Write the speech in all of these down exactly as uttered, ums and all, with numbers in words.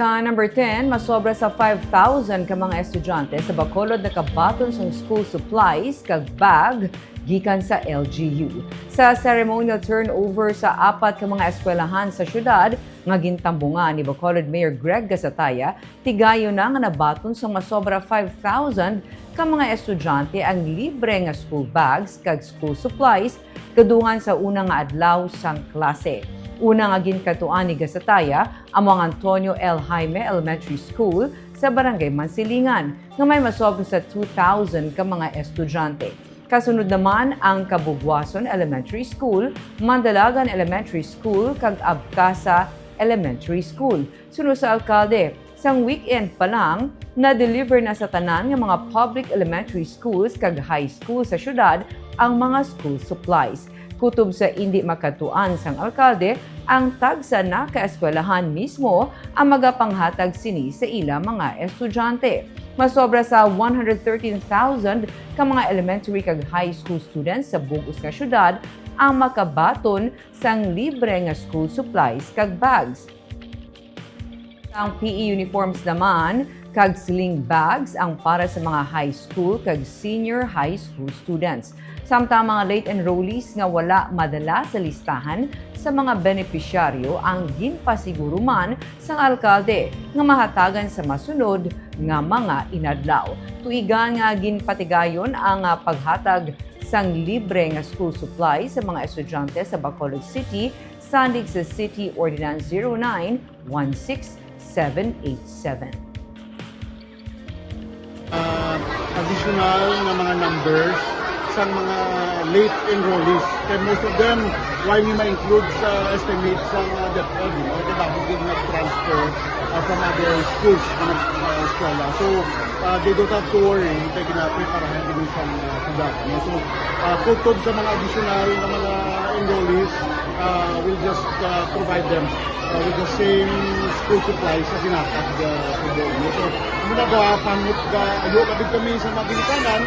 Sa number ten, masobra sa five thousand ka mga estudyante sa Bacolod nakabaton sang school supplies kag bag gikan sa L G U. Sa ceremonial turnover sa apat ka mga eskwelahan sa syudad nga gintambungan ni Bacolod Mayor Greg Gasataya, tigayon na nga nabaton sang masobra five thousand ka mga estudyante ang libre nga school bags kag school supplies kadungan sa una nga adlaw sang klase. Una nga ginkadtuan ni Gasataya amo ang Antonio L. Jaime Elementary School sa Barangay Mansilingan, nga may masobra sa two thousand ka mga estudyante. Kasunod naman ang Cabugwason Elementary School, Mandalagan Elementary School, kag Abcasa Elementary School. Suno sa alkalde, sang weekend pa lang, na-deliver na sa tanan nga mga public elementary schools kag high school sa syudad ang mga school supplies. Kutob sa indi makadtuan sang alkalde, ang tagsa na ka eskwelahan mismo ang magapanghatag sini sa ila mga estudyante. Masobra sa one hundred thirteen thousand ka mga elementary kag high school students sa bug-os nga syudad ang makabaton sang libre nga school supplies kag bags. Ang P E uniforms naman kag sling bags ang para sa mga high school kag senior high school students. Samtang mga late enrollees nga wala madala sa listahan sa mga benepisyaryo ang ginpasiguro man sang alkalde nga mahatagan sa masunod nga mga inadlaw. Tuigan nga ginpatigayon ang, ah, paghatag sang libre nga school supply sa mga estudyante sa Bacolod City, sandig sa City Ordinance zero nine one six seven eight seven. Ah, additional nga mga numbers sa mga late enrollees. Kay most of them, why mi ma-include sa estimate sa mga DepEd, no? Kay damo gid nag-transfer, ah, from other schools na nag-, ah, eskwela. So, ah, they don't have to worry kay ginapreparahan din sa mga syudad, no? So, ah, kutob sa mga additional nga mga enrollees, ah, we'll just, ah, provide them, ah, with the same school supplies sa ginatag, ah, sa buong. So, muna ba, pangut ga, ayo labig kami sa mga ginikanan,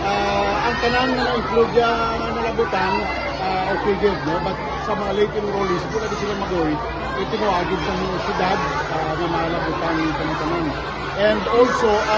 ah, ang tanan nga na-include ya nga nalabutan, ah, okay gid, no? But sa mga late enrollees, wala di sila magoy. Ito mo agad sa mga syudad, ah, nga malabutan tanan-tanan. And also, ang